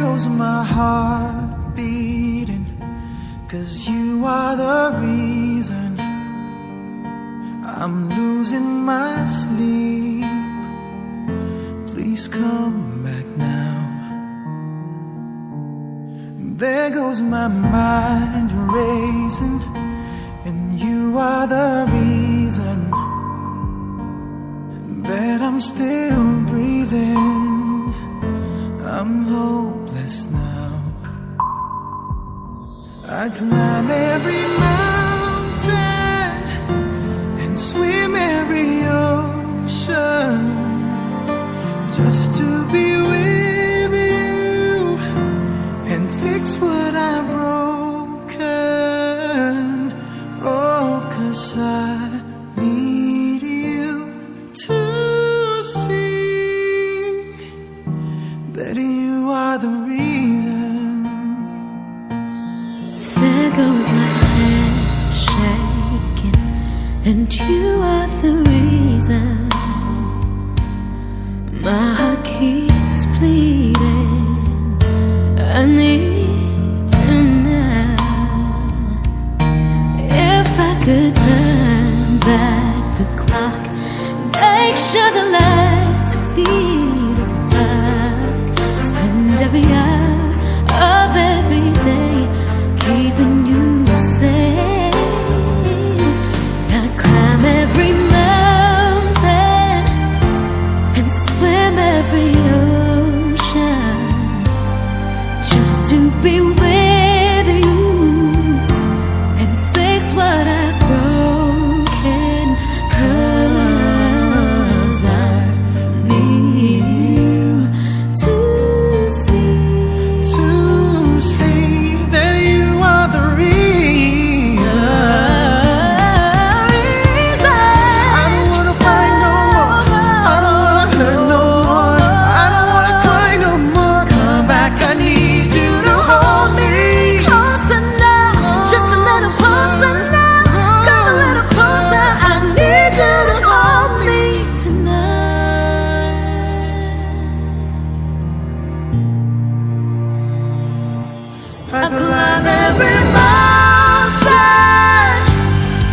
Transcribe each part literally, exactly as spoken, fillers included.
goes my heart beating, 'cause you are the reason I'm losing my sleep. Please come back now. There goes my mind racing, and you are the reason that I'm still breathing. I'm hopeless now. I climb every mountain and swim every ocean just to be with you and fix what I've broken. Oh, 'cause I need you to see that you are the reason. There goes my head shaking, and you are the reason. My heart keeps bleeding. I need you now. If I could turn back the clock, make sure the light defeated the dark. Spend every hour of every day keeping you safe. Now climb every mountain and swim every ocean just to be with you and fix what I've broken. 'Cause I need you to see, to see that you are the reason. I don't wanna fight no more. I don't wanna hurt no more. I don't wanna cry no more. Come back, I need you to hold me. Closer now, just a little closer now. Come a little closer, I need you to hold me tonight. I climb every mountain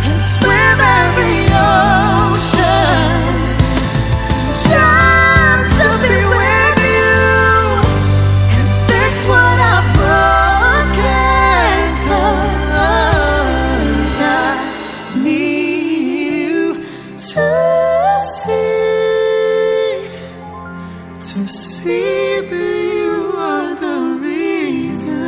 and swim every ocean just to be with you and fix what I've broken. 'Cause I need you to see, to see that you are the reason.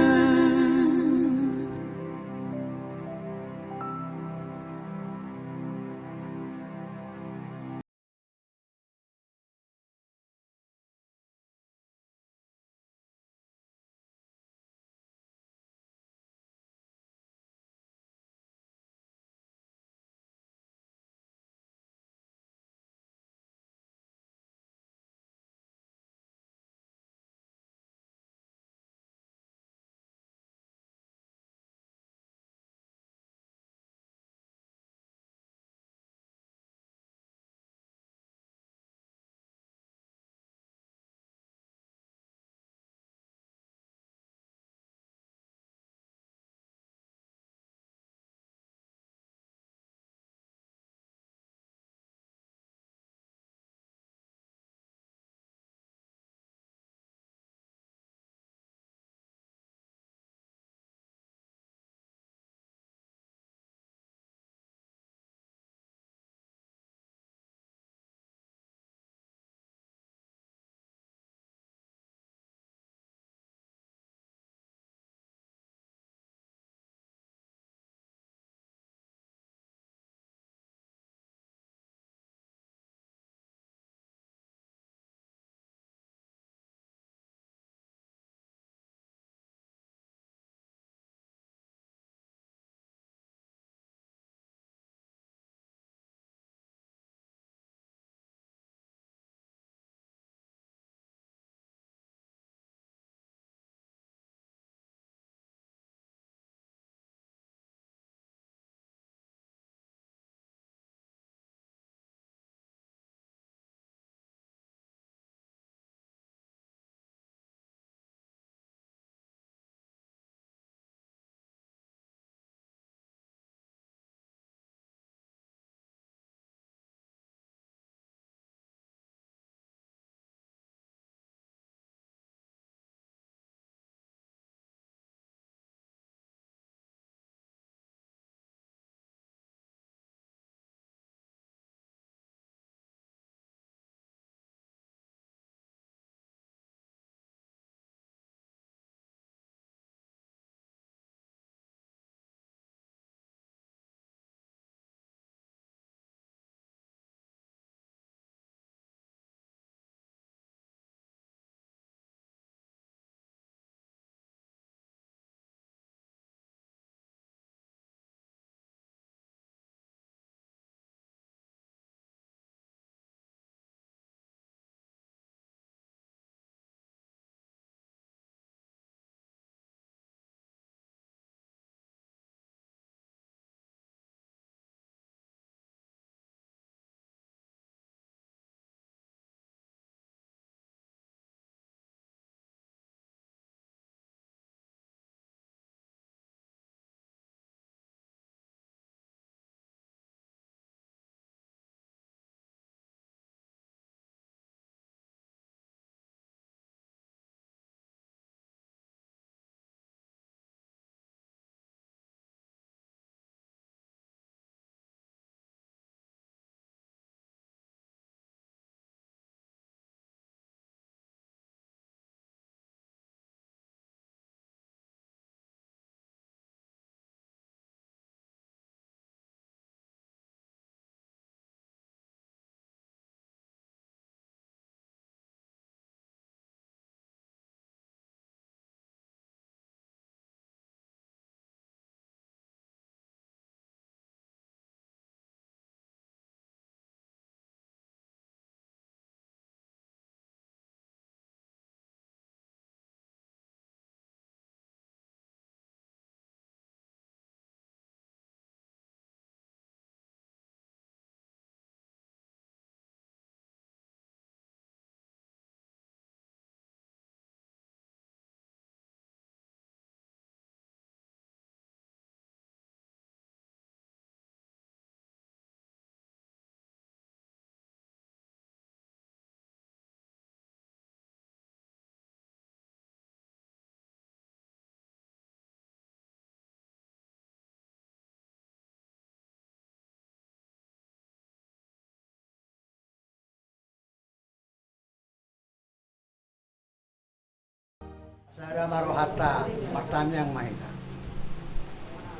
Sada ma rohanta, martangiang ma hita.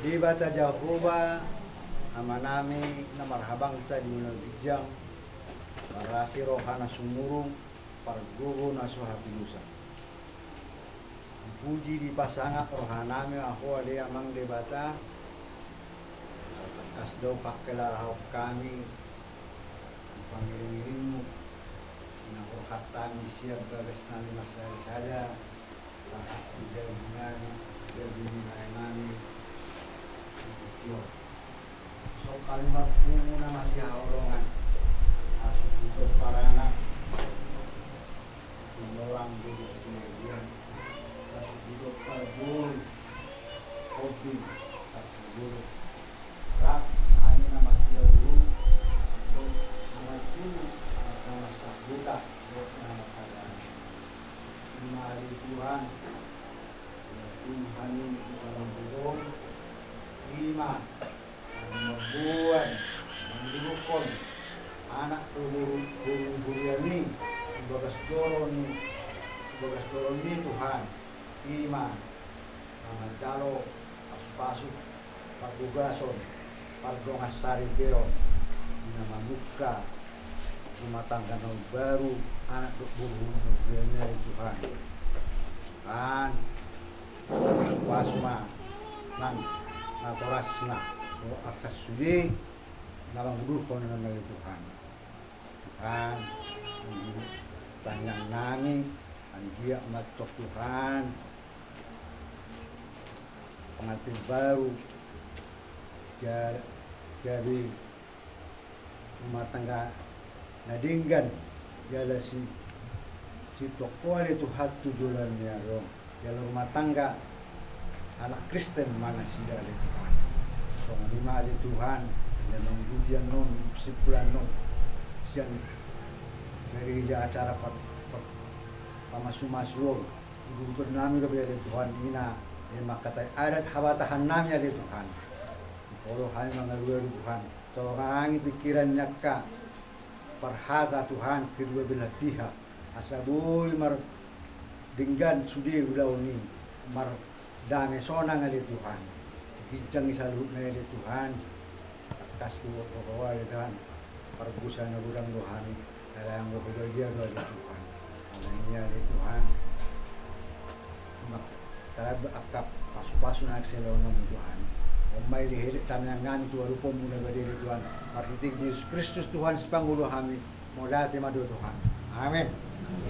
Debata Jahowa, Amanami na marhabangsa di banua ginjang, marasi roha na sumurung, pargogo na so hatilusan. Dipuji dipasangap rohanami ma Ho ale Amang Debata, tangkas do pangkelarahon hami di pangiring-iringmu, di na borhat hami sian bagas nami marsada-sada, sahat tu jabu nami, jabu ni lae nami, di tingki on. Songon hami marpungu na masihaholongan, asa hudomparan anak, hudomparan boru sinagian, asa hudomparan boru, hobi, satu boru. Rap hami na masihaholongan, na marpungu, na marsahita, na marhagana. I ma ale Tuhan, na marpungu hami di parboruon, i ma na mamboan, mandurukkon anak dohot boru, boru-borunami di bagas joro ni, di bagas joro ni Tuhan, i ma na manjalo pasu-pasu, pargogason, pardongan saripeon, di na mamungka rumah tangga na baru anak dohot boru-borunami ale Tuhan. Tuhan, pasu ma nang natorasna, dohot angka sude na mangudukhon nami ale Tuhan. Tuhan, tangiang nami, anggiat ma antong Tuhan, pengantin baru, ja-, jadi rumah tangga na denggan, jala si, sitongko ale Tuhan tu joloan ni ari on. Jala rumah tangga anak Kristen ma nasida ale Tuhan. Songon i ma ale Tuhan, na mangihut annon, kesimpulan annon, sian gereja acara pa-, pa-, pamasu-masu on. Ihuthon nami dope ale Tuhan, i na, i ma mangkatai adat habatahan nami ale Tuhan. Molo hami mangalualu Tuhan, tolongi pikiran ni angka parhata Tuhan, kedua belah pihak, asa boi mardenggan sude ulaon i, mardame sonang ale Tuhan. Ginjang i saluhutna ale Tuhan. Tangkas do Ho ale Tuhan, parbusa na godang do hami, na dang do badia do ale Tuhan. Alani i ale Tuhan, angka pasu-pasu na silehonon Tuhan, on ma dilehon tangiang nami tu adopanmu na badia ale Tuhan. Marhite Jesus Kristus Tuhan sipangolu hami, mauliate ma di Ho Tuhan. Amen.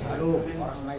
Salam, horas ma.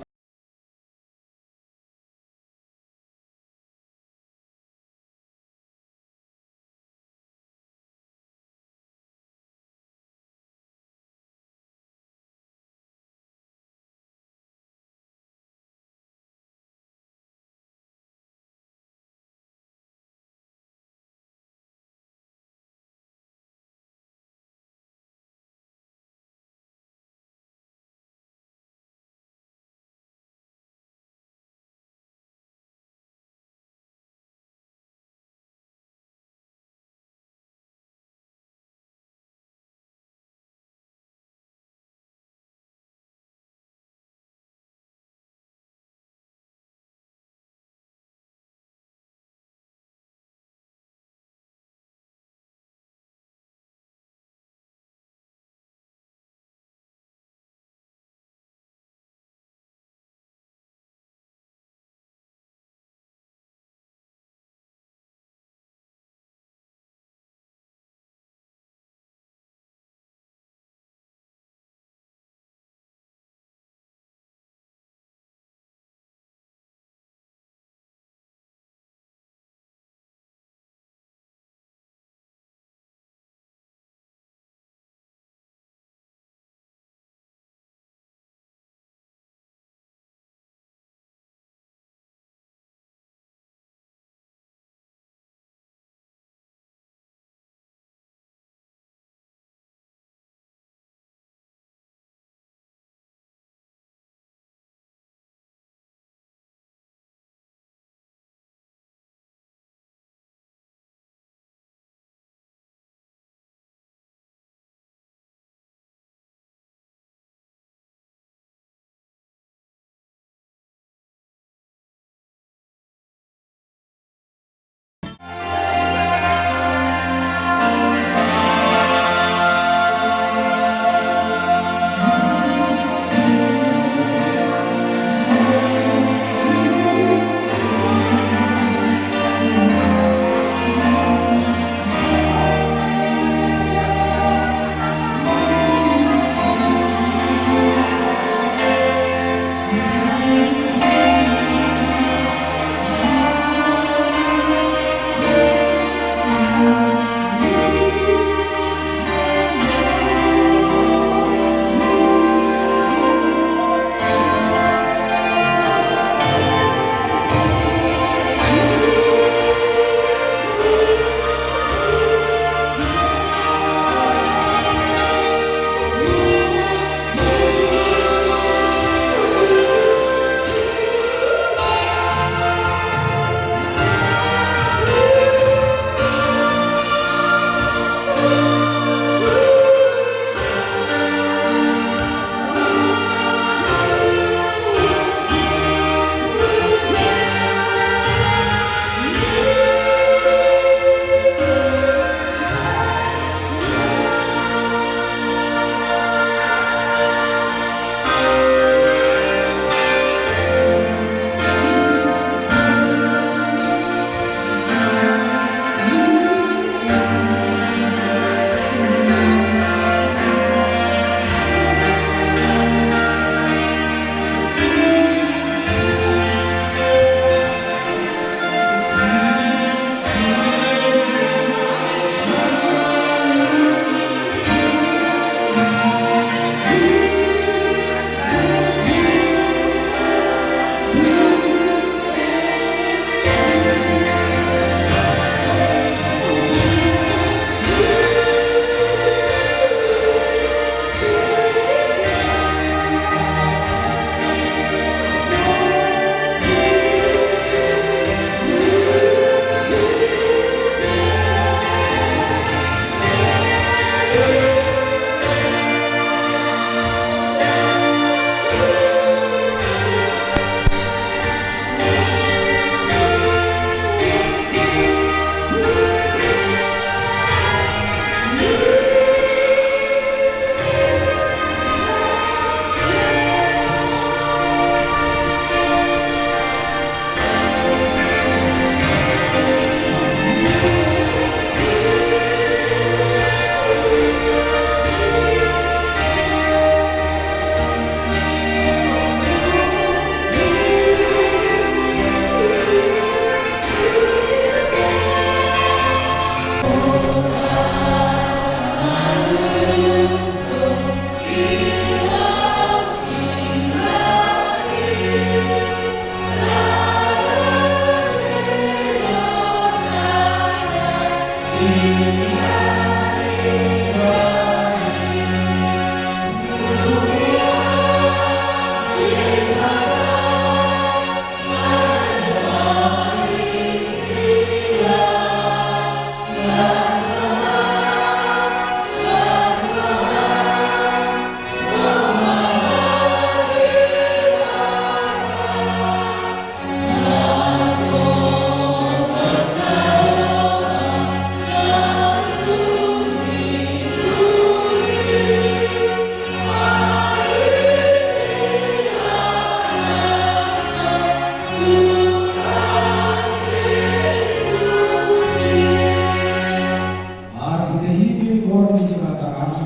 Marhitehite goar ni Debata Ama,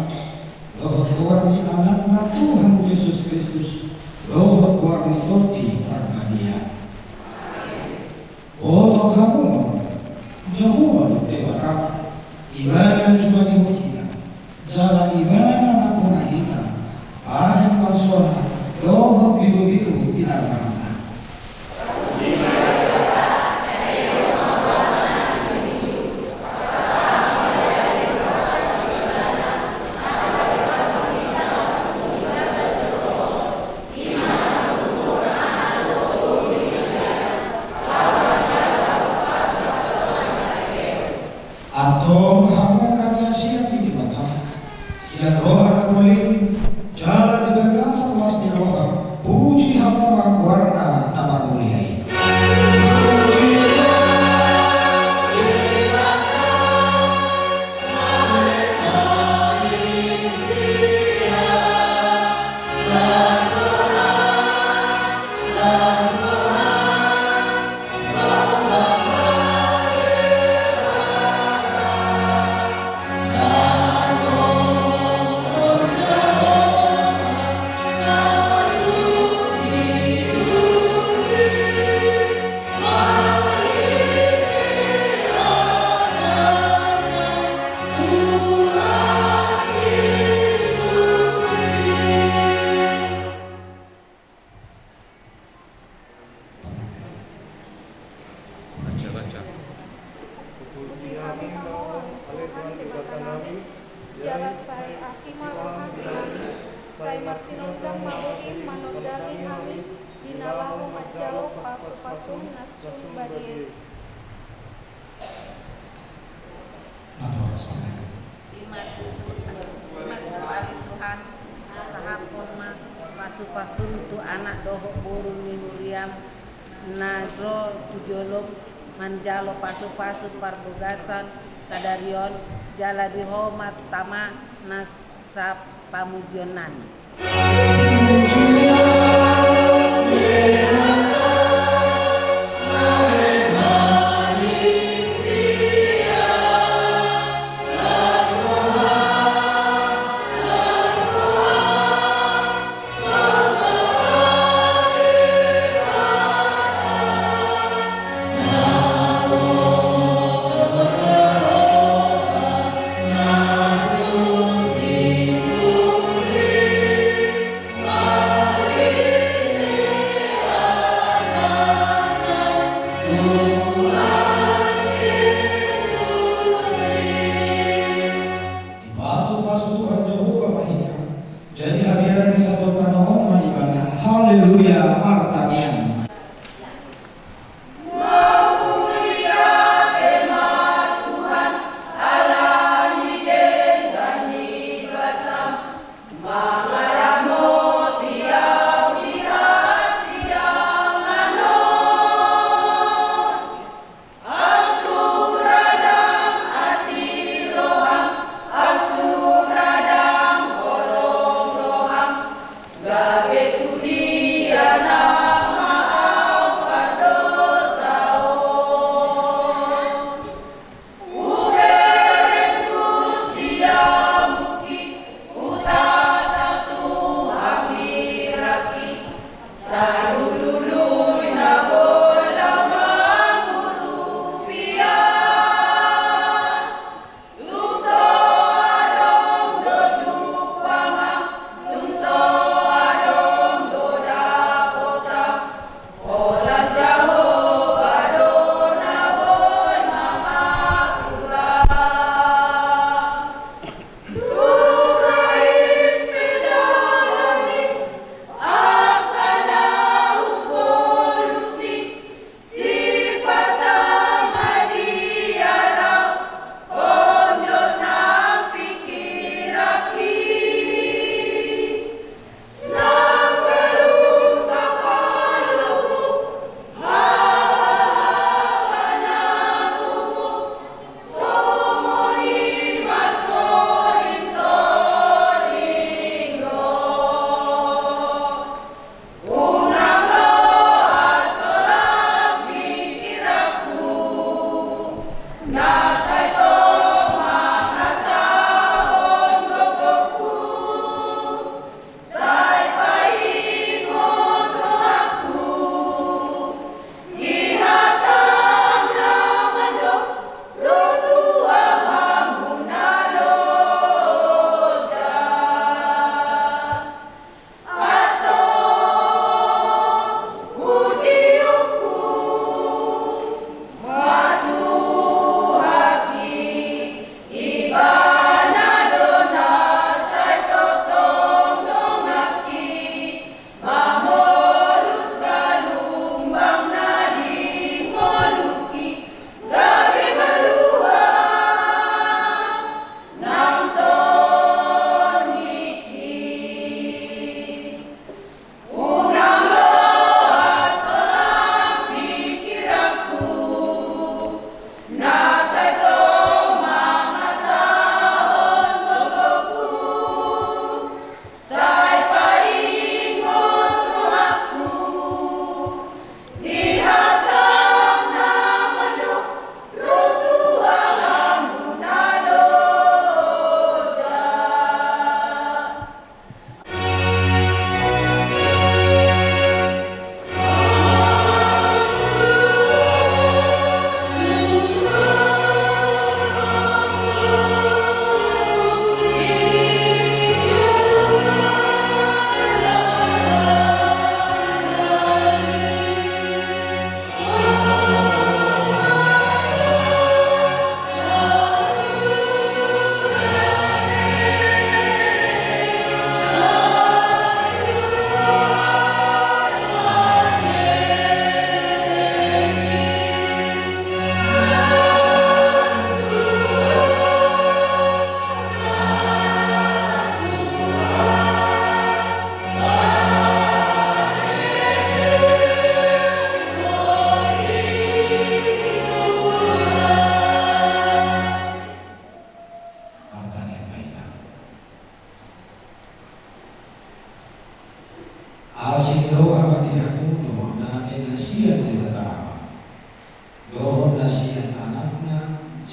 dohot goar ni Anakna Tuhan Jesus Kristus, dohot goar ni Tondi Parbadia. Boto hamu ma, Jahowa do Debata, Ibana jumadi hita, jala Ibana nampuna hita, bahen marsoara dohot birubiru pinarbahanna. Antong hamu na niasian ni Debata, sian roha na polim, jala di bagasan las ni roha, puji hamu ma goarna na marmulia i. Baca, baca. Puji hami ma Ho ale Tuhan Debata nami, jala sai asi ma roham di hami, sai marsinondang ma bohim manondali hami di na laho manjalo pasupasum na sun badia i. Ima Tuhan, ima Tuhan Tuhan, sahaphon ma pasupasum tu anak dohot boru ni huriam na ro tu jolom manjalo pasupasu parbagasan sadari on, jala di Ho ma tama na sapamujionnami.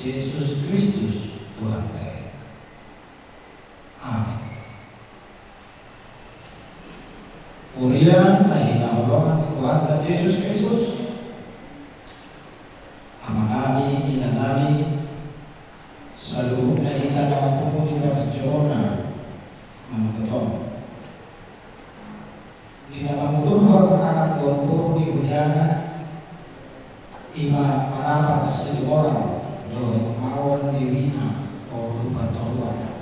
Jesus Kristus Tuhanta i. Amen. Huria na hinaholongan ni Tuhanta Jesus Kristus, amanami, inanami, saluhutna hita na mampungu di bagas joro na manogot on. Di na mangudurhon anak dohot boru ni huriana, i ma manatar Situmorang dohot Maon Dewina, boru Patoruan,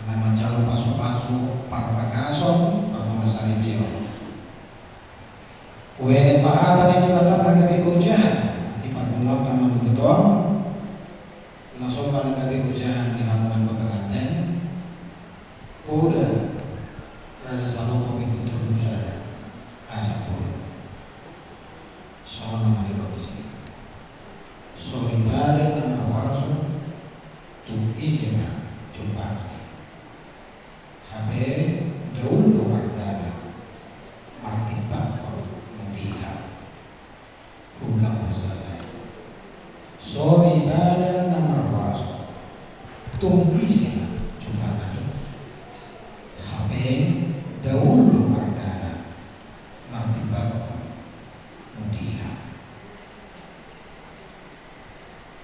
na manjalo pasupasu parbagason pardongansaripeon. Huenet ma hata ni Debata na gabe ojahan di parpunguanta manogot on, na songon na gabe ojahan di hamu na dua penganten. Poda Raja Salomo bindu tolu sada, ayat sampulu. Songon on ma didok disi: Soripada na marhuaso, tung ise ma jumpangna i? Hape daul do argana martimbangkon mutiara. Ulang hosana. Soripada na marhuaso, tung ise ma jumpangna i? Hape daul do argana martimbangkon mutiara.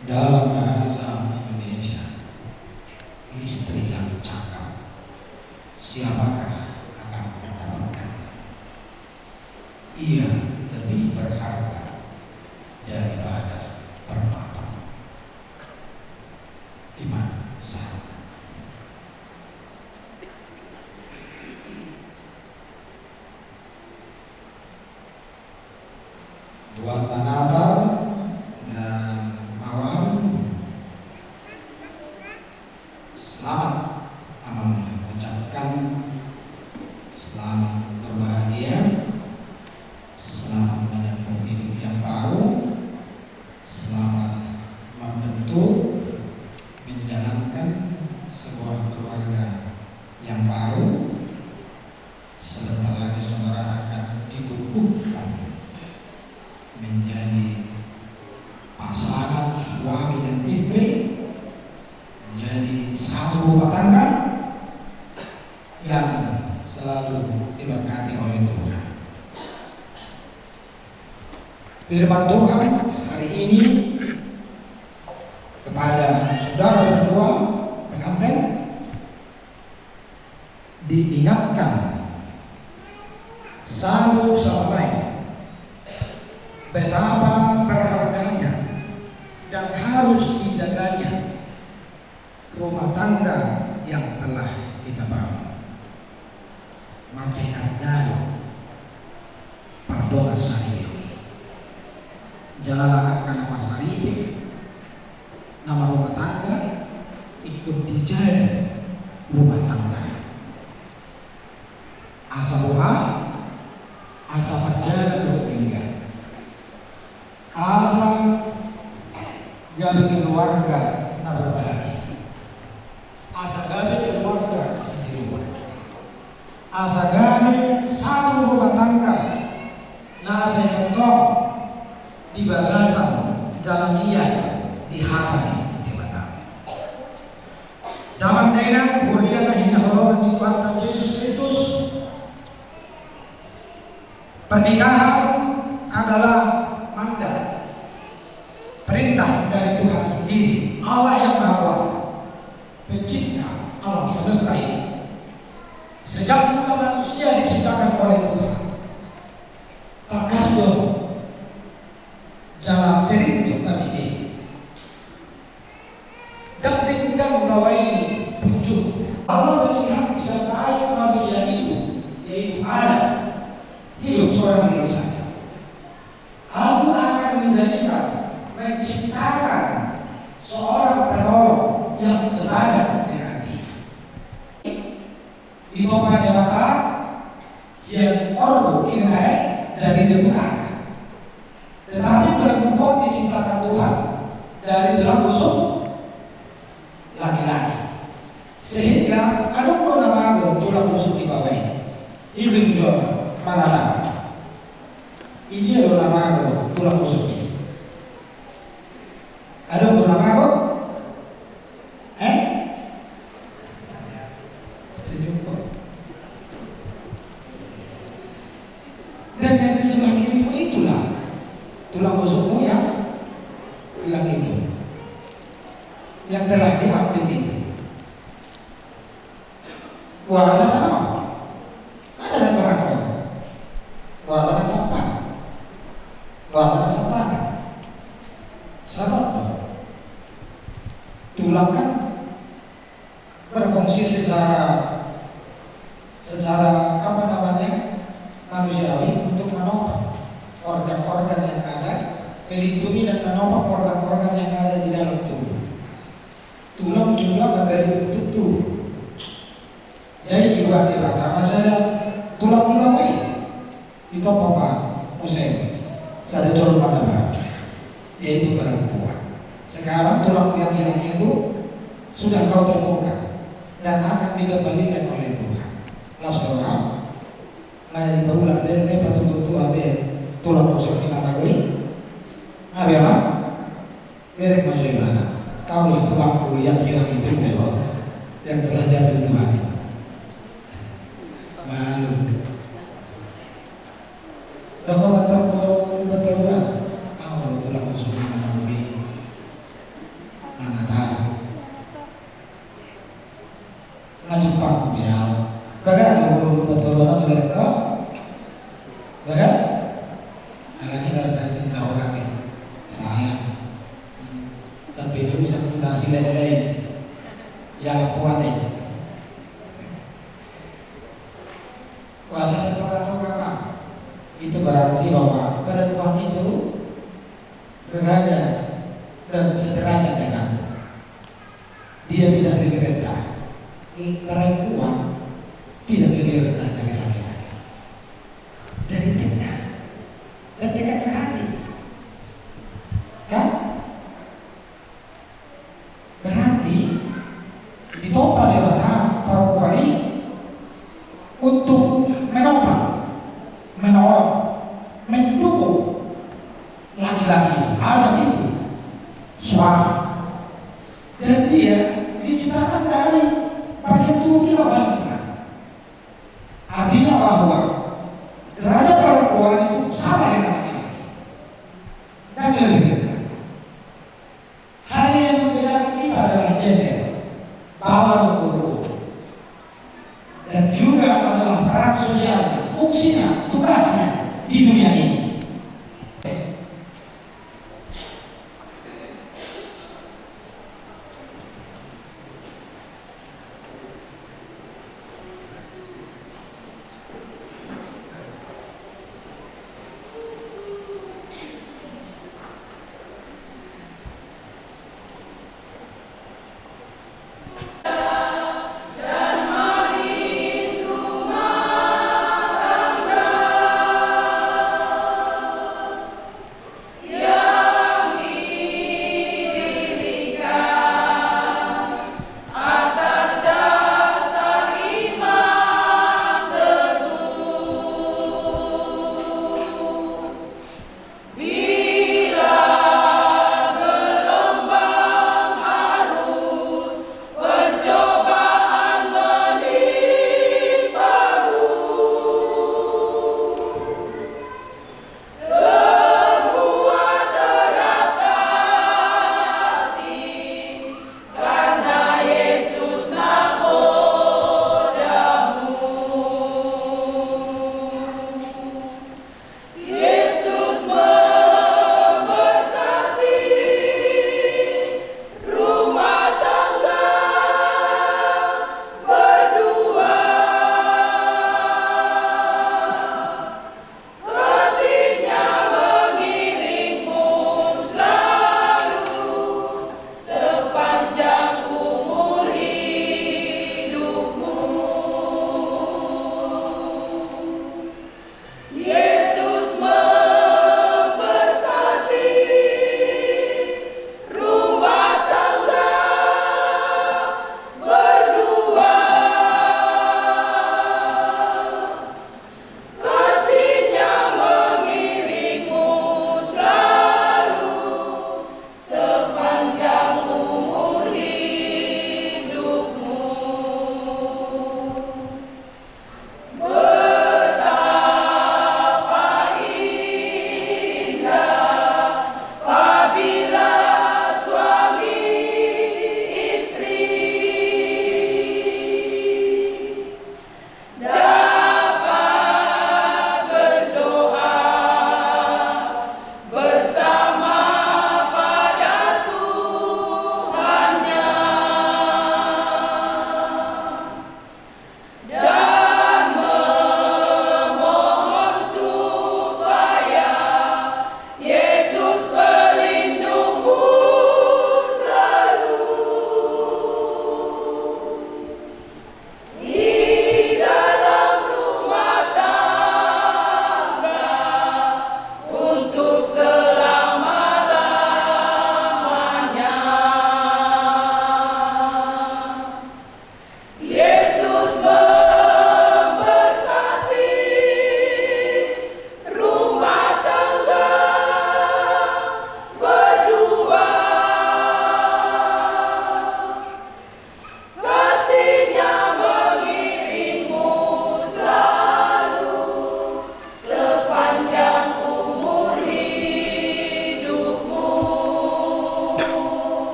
Dalam bahasa Indonesia, istri yang cakap, siapakah akan mendapatkannya? Ia lebih berharga daripada permata. I ma sahatna. Buat manatar dan mawar. Selamat, amang mengucapkan selamat berbahagia, selamat menempuh hidup yang baru, selamat membentuk, menjalankan sebuah keluarga yang baru. Sebentar lagi saudara akan dikukuhkan menjadi pasangan suami dan istri, menjadi satu rumah tangga yang selalu diberkati oleh Tuhan. Firman Tuhan hari ini kepada saudara berdua pengantin, diingatkan satu sama lain betapa berharganya dan harus dijaganya rumah tangga yang telah kita bangun. Mansai na jalo pardongansaripeon i. Jala angka na marsaripe, na marumah tangga, ingkon dijaga rumah tangga. Asa boha? Asa marjaga dohot denggan. Asa gabe keluarga na berbahagia. Asa gabe keluarga sitiruon. Asa gabe satu rumah tangga na sai tongtong di bagasan jala mian di hata ni Debata. Damang dainang, huria na hinaholongan ni Tuhanta Jesus Kristus, pernikahan adalah mandat, perintah dari Tuhan sendiri, Allah yang Maha Kuasa, pencipta alam semesta ini. Sejak mula manusia diciptakan oleh Tuhan, tangkas do jala sering do tabege. Ndang denggan baoa i punjung. Allah melihat tidak baik manusia itu, yaitu Adam, hidup seorang diri saja. Aku akan menjadikan, menciptakan seorang penolong yang sebadan dengan dia. Ditompa Debata sian orbuk inang aek dari debu tanah. Tetapi perempuan diciptakan Tuhan dari tulang rusuk laki-laki. Sehingga adong do na mago tulang rusuk di baoa i. Itung jo, manang i dia do na mago tulang rusuk i. Tulang rusukmu yang hilang itu, yang telah diambil itu. Boasa so adong? Ada satu akal. Boasa so adong? Boasa so adong? Sama. Tulang kan berfungsi secara, secara, apa namanya, manusiawi untuk menopang organ-organ yang ada, melindungi dan menopang organ-organ yang ada di dalam tubuh. Tulang juga memberi bentuk tubuh. Jadi, dibuat Debata ma sada tulang ni bapak i. Ditompa ma muse sada jolma na baru, yaitu perempuan. Sekarang tulang yang hilang itu sudah kau temukan dan akan dikembalikan oleh Tuhan. Las do roham. Nunga paulak be, nunga patutu be tulang rusuk ni mamago i. Nunga be, Amang? Bereng ma jo ibana. Kaulah tulangku yang hilang itu, yang telah diambil Tuhan itu. Malum. Dong, Batak, Batak, Batak, Batak. Au do tulang rusuk ni mamago i. Mana tahu. Nunga jumpang be au. Bagak do boru, Batak, Batak, Batak. Bagak? Alani harus ada cinta orang ya. Sayang. Sampai dia bisa minta silek lain. Ya, kuat ya. Kuasa satu kata apa? Itu berarti bahwa perempuan itu berada dan sederajat dengan. Dia tidak lebih rendah. Perempuan tidak lebih rendah dari laki-laki. Dari tengah dan dekat ke hati. Kan? Berarti ditompa Debata perempuan i untuk menopang, menolong, mendukung laki-laki itu, Adam itu, suami. Dan dia diciptakan dari bagian tubuh kita paling tengah. Artinya bahwa derajat perempuan itu sama dengan laki-laki. Dan lebih rendah. Hanya yang membedakan kita adalah gender, bawa dan guru. Dan juga adalah peran sosialnya, fungsinya, tugasnya di dunia ini.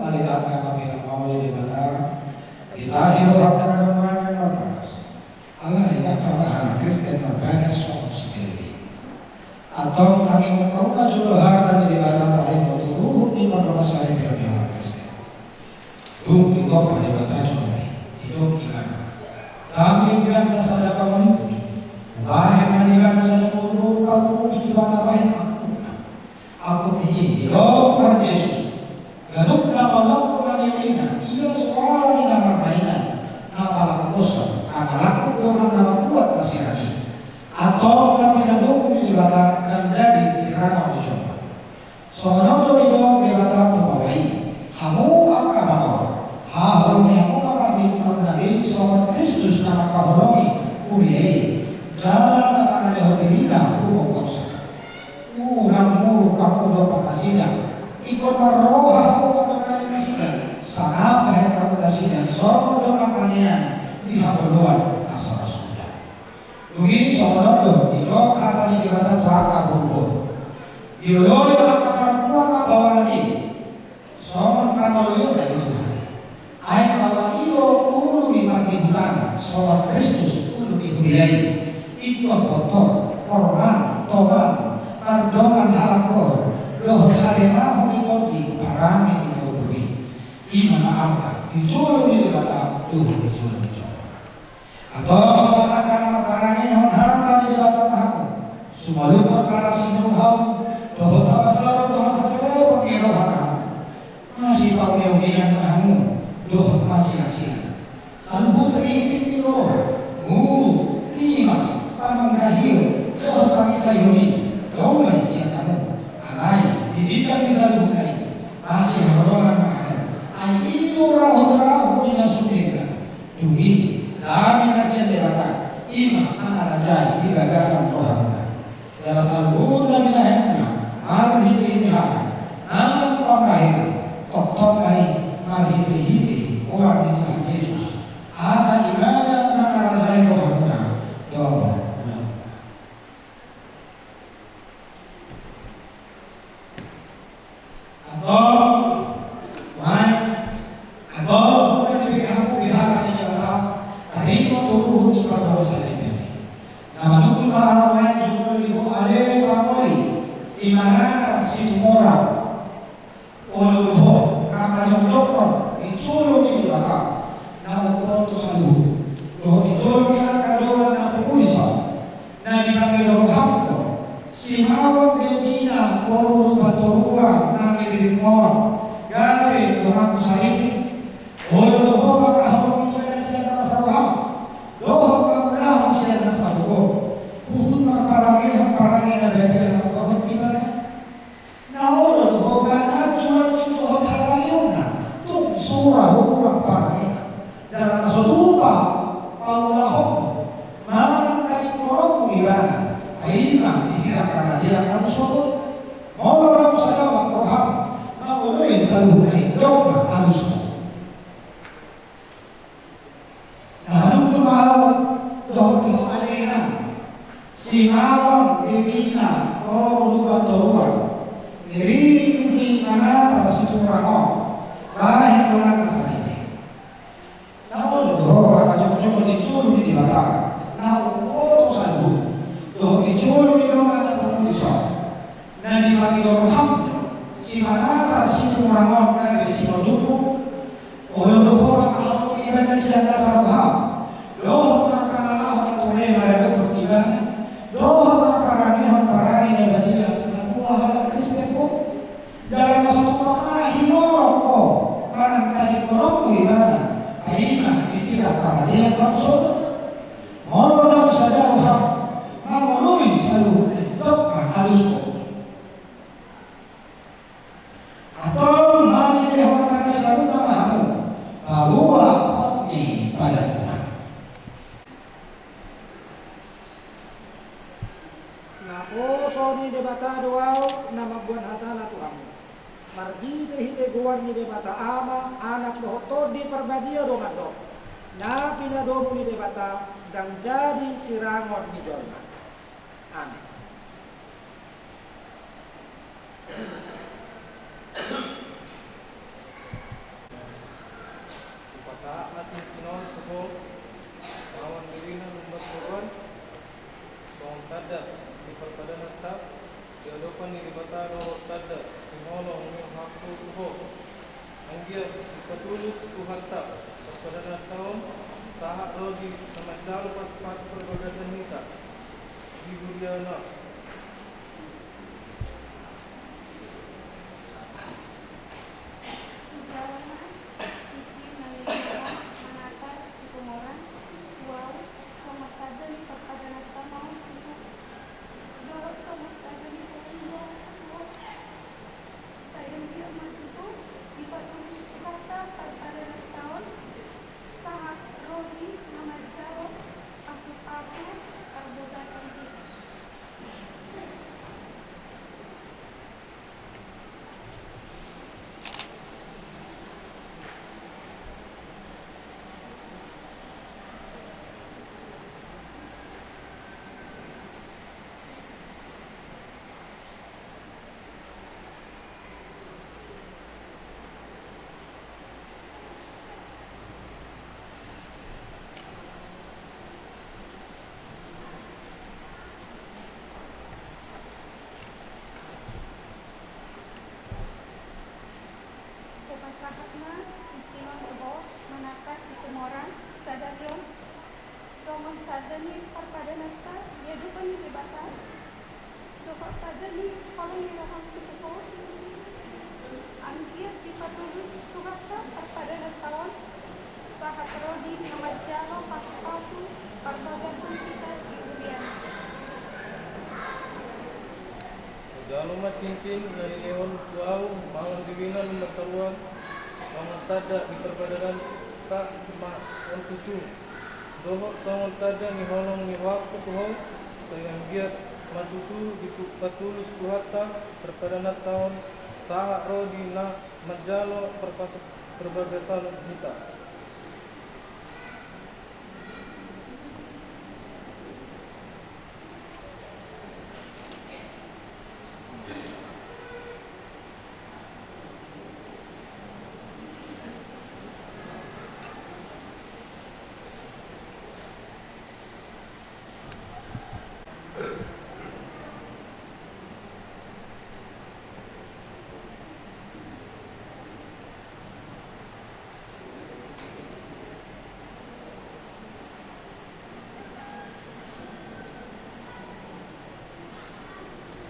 Ale angka na pinarmauli Debata, ditahi rohanta na mangan marbagas. Alai angka na marhaha Kristen marbagas songon si Filipi. Antong tangiangkon ma jolo hata ni Debata taringot tu ruhut ni pardongansaripeon ni halak Kristen. Dung ditompa Debata jolma i, didok ibana: Dang denggan sasada pamoruonku, hubahen ma di ibana sada boruboru pamurupi di bagasan angkupna. Angkup ni i didok Tuhan Jesus: Ganup na mangangkup na niulina, ia so ala ni na marmainan, na palangkuson, na palangkup dongan na mambuat na sirang i. Antong na pinadomu ni Debata na manjadi sirangon ni jolma. Songon on do didok Debata tu baoa i: Hamu angka maol, haholongi hamu ma pardengganmuna be songon Kristus na mangkaholongi huria i, jala na mangalehon dirina tu ponggauna. Unang muruk hamu dompak nasida, ingkon marroha hamu mandongani nasida, sangap bahen hamu nasida songon dongan panean di hangoluan na so ro suda. Dung i songon on do didok hata ni Debata tu angka boruboru: Dioloi angka parompuan ma baoana i, songon pangoloionna di Tuhan. Ai baoa i do ulu ni pardihutana, songon Kristus ulu ni huria i, ingkon botor, porman, toman, mardongan halangkohon, dohot hademahon ni tondi parange ni boru i. I ma na arta di jolo ni Debata dohot di jolo ni jolma. Antong songon angka na marparangehon hata ni Debata ma hamu, sumalungun parasinuhau, dohot habasaron dohot haselepon ni roha ma hamu. Masipauneaunean ma hamu, dohot masiasian. Saluhut rintik ni roha, ngolu, rimas, pamanggahihon, dohot pangisaihon i, gauli sian hamu. Alai di ginjang ni saluhutna i, masihaholongan ma hamu. Ai i do rahut-rahut ni na so denggan. Dung i, dame na sian Debata, i ma mangarajai di bagasan rohamuna. Jala saluhutna binahenmuna marhitehite hata, nang pambahenan, tongtong ma i marhitehite goar ni Tuhan Jesus, asa Ibana mangarajai rohamuna dohot ulaonmuna. Antong, nuaeng, antong, molo dibege hamu be hata ni Debata taringot tu ruhut ni pardongansaripeon i, na manungkun ma ahu nuaeng jumolo di ho ale pangoli, simanatar, situmorang. Olo do ho na manjongjonghon di jolo ni Debata na umboto saluhut, dohot di jolo ni angka dongan na pungu dison. Na dipangido roham do Simaon Debina boru Rupa Toruan na niririm on gabe donganmu sahit. Olo do ho mangkaholongi ibana sian nasa roham, dohot mangulahon sian nasa gogo, huhut marparangehon parange na badia dohot ibana. Na olo do ho bahat jual jual dohot hargalionna, tung sura hurang parangena. Jala na so tupa paulahonmu manang tadingkononmu ibana, paima disirang hamatean hamu sogot. Molo naung sada roham mangoloi saluhutna i, dok ma alusmu. Na manungkun ma ahu dohot di ho ale inang, Simaon Debina boru Rupa Toruan, niririm ni simanatar situmorang on, bahen donganna sahit. Na olo do ho mangkajongjonghon di jolo ni Debata na umboto saluhut, dohot di jolo ni dongan na pungu dison. Na dipangido roham do simanatar situmorang on gabe sipaotumpuk. Olo do ho mangkaholongi ibana sian nasa roham, dohot marpangalahon na ture maradophon ibana, dohot marparangehon parange na badia na tua halak Kristen on. Jala na so tupa ma hinorong ho manang tadingkononmu ibana, paima disirang hamatean hamu sogot. Molo naung sada roham mangoloi saluhutna i, dok ma alusmu. Antong marsitehon hata ni si Haruna ma hamu paboa hot ni padanmuna. Naposo ni Debata do ahu na mamboan hatana tu hamu. Mardi Marhitehite goar ni Debata Ama, Anak dohot Tondi Parbadia do mandok: Na pinadomu ni Debata ndang jadi sirangon ni jolma. Amin. Hupasahat ma tingki on tu ho, amang ni Rina Lumban Toruan, songon tanda ni parpadananta di adopan ni Debata dohot tanda ni holong ni rohangku tu ho. Anggiat dipatulus Tuhanta parpadananta on sahat ro di na manjalo pasupasu parbagason hita di huriana. Hujalo ma tingki na nilehon Manata Sitomoran tu ahu, songon tanda ni parpadananta ma on tu ho, dohot songon tanda ni holong ni rohangku tu ho. Sai anggiat ma tutu dipatulus Tuhanta parpadananta on sahat ro di na manjalo pasupasu parbagason hita. Hupasahat ma tingki on tu ho, Manata Sitomoran, sadari on songon tanda ni parpadananta di adopan ni Debata dohot tanda ni holong ni rohangku tu ho. Anggiat dipatulus Tuhanta parpadananta on sahat ro di na manjalo pasupasu parbagason hita di huriana. Hujalo ma tingki na nilehon tu ahu, amang ni Rina Lumban Toruan, songon tanda ni parpadananta ma on tu ho, dohot songon tanda ni holong ni rohangku tu ho. Sai anggiat ma tutu dipatulus Tuhanta parpadananta on sahat ro di na manjalo pasupasu parbagason hita.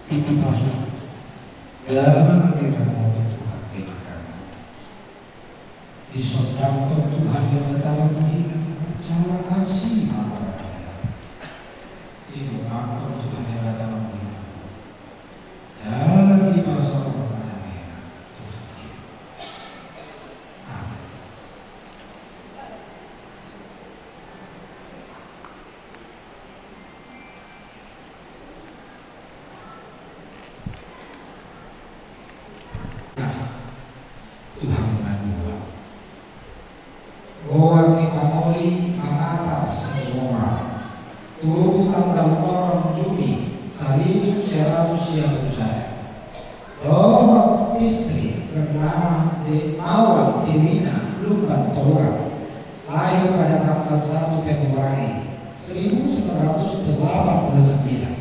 Itu maksud. Jangan kira mau Tuhan berikan. Disondangkon Tuhan Debata mangihut jala asi ma paradaton. Didongangkon Tuhan Debata mangihut jala dipasaorhon na gena Tuhan. Amin. Tuhan na dua. Goar ni pangoli Manata Sitomoran, tubu tanggal onom Juni saribu sia ratus sia pulu sada. Dohot istri bernama De-, Mawan Dewina Lumban Toruan, lahir pada tanggal satu Februari seribu sembilan ratus delapan puluh sembilan.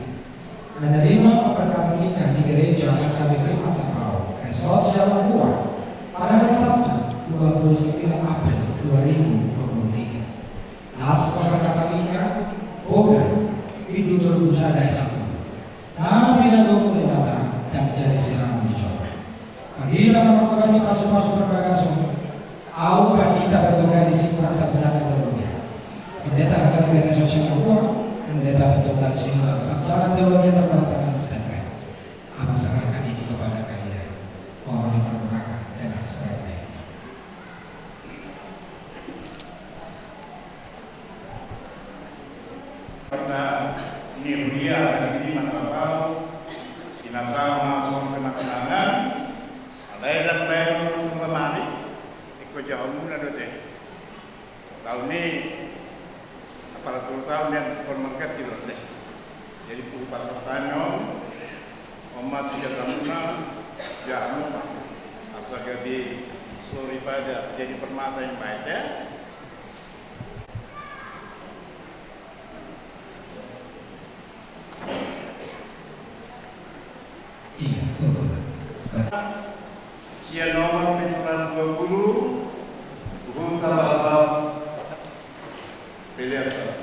Menerima pemberkatan nikah di Gereja K K B P Atapau, Resort Sialamboa, pada hari Sabtu, dua puluh sembilan April dua ribu dua puluh tiga. Las pemberkatan nikah, poda, bindu tolu pulu sada ayat satu. Na pinadomu Debata, ndang jadi sirangon ni jolma. Marhite na mangkobasi pasupasu parbagason, ahu Pandita Bertogadi Sihombing, sarjana teologia. Pendeta H K P P Resort Sialamboa, Pendeta Bertogadi Sihombing, sarjana teologia, tanda tangan S T M P. Apasahat hami kepada kalian. Mohon dipergunakan dengan sebaik-baiknya. Parta ni huria di sini manalapau, sinasama songon pemandangan, alai dan Mari, ingkon jahaonmuna do te. Taon i, aparatur taon i ingkon mangganti do te. Jadi pungpar pertanyaan, omat jahamuna, jahamu, asa gabe soripada jadi permata yang baik ya. Iya, betul. Sian nomor pitu ratus dua puluh, Huta Batam, Pilihan.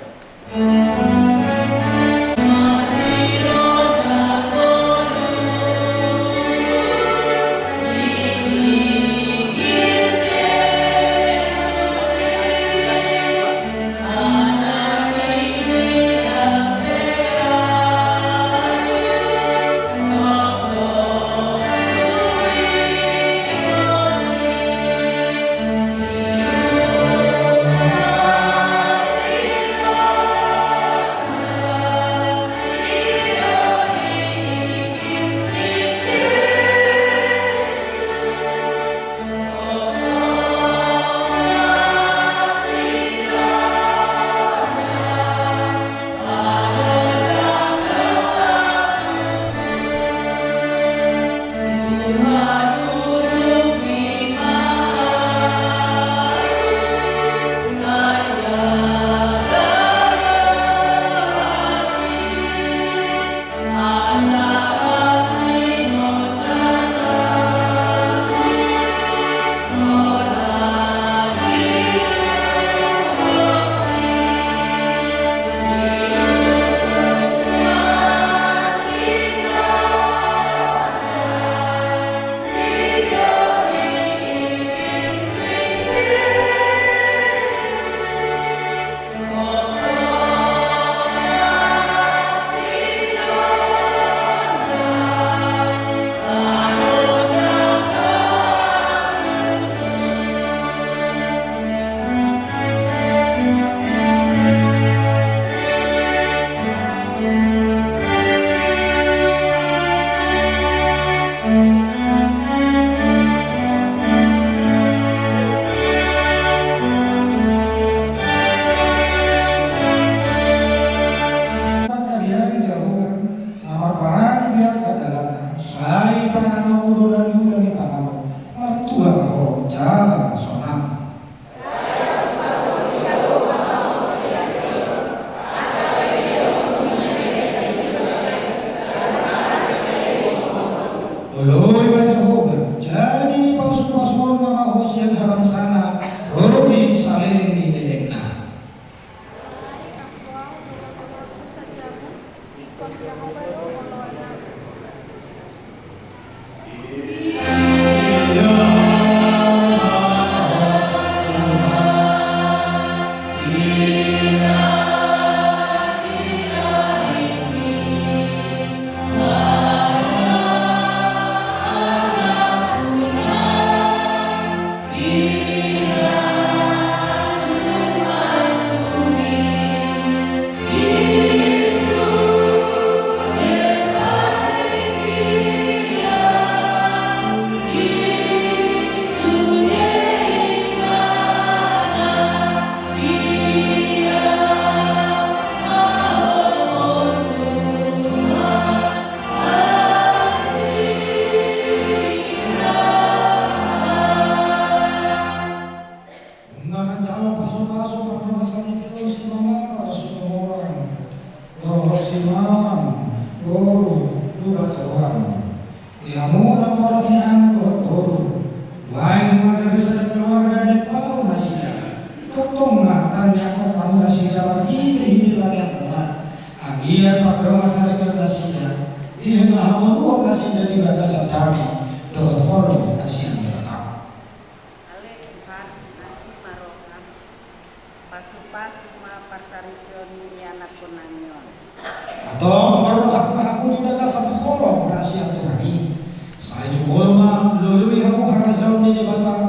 Mangariari Jahowa, na marbarani di angka dalanna, sai pananonmu do na niula ni tanganmu, martua ma ho jala sonang. Oloi ma Jahowa, jadi pasu-pasuonna ma ho sian habangsana, ro di saleleng ni lelengna. Nunga manjalo pasu-pasu pardongansaripeon Simanjorang, dohot Simanjorang boru Tubatorang. Di hamu natoras ni inang dohot boru, nuaeng nunga gabe sada keluarga di paru nasida. Tongtong ma tangiangkon hamu nasida marhite-hite tangiangmuna. Anggiat pardongansaripeon nasida, dihaholongi nasida di bagasan dame dohot holong na sian Debata. Ale Tuhan, asi ma roham, patupa ma parsaripeon ni ianakkon nami on. Antong marroha ma hamu di bagasan holong na sian Tuhan i. Sai jumolo ma lului hamu harajaon ni Debata.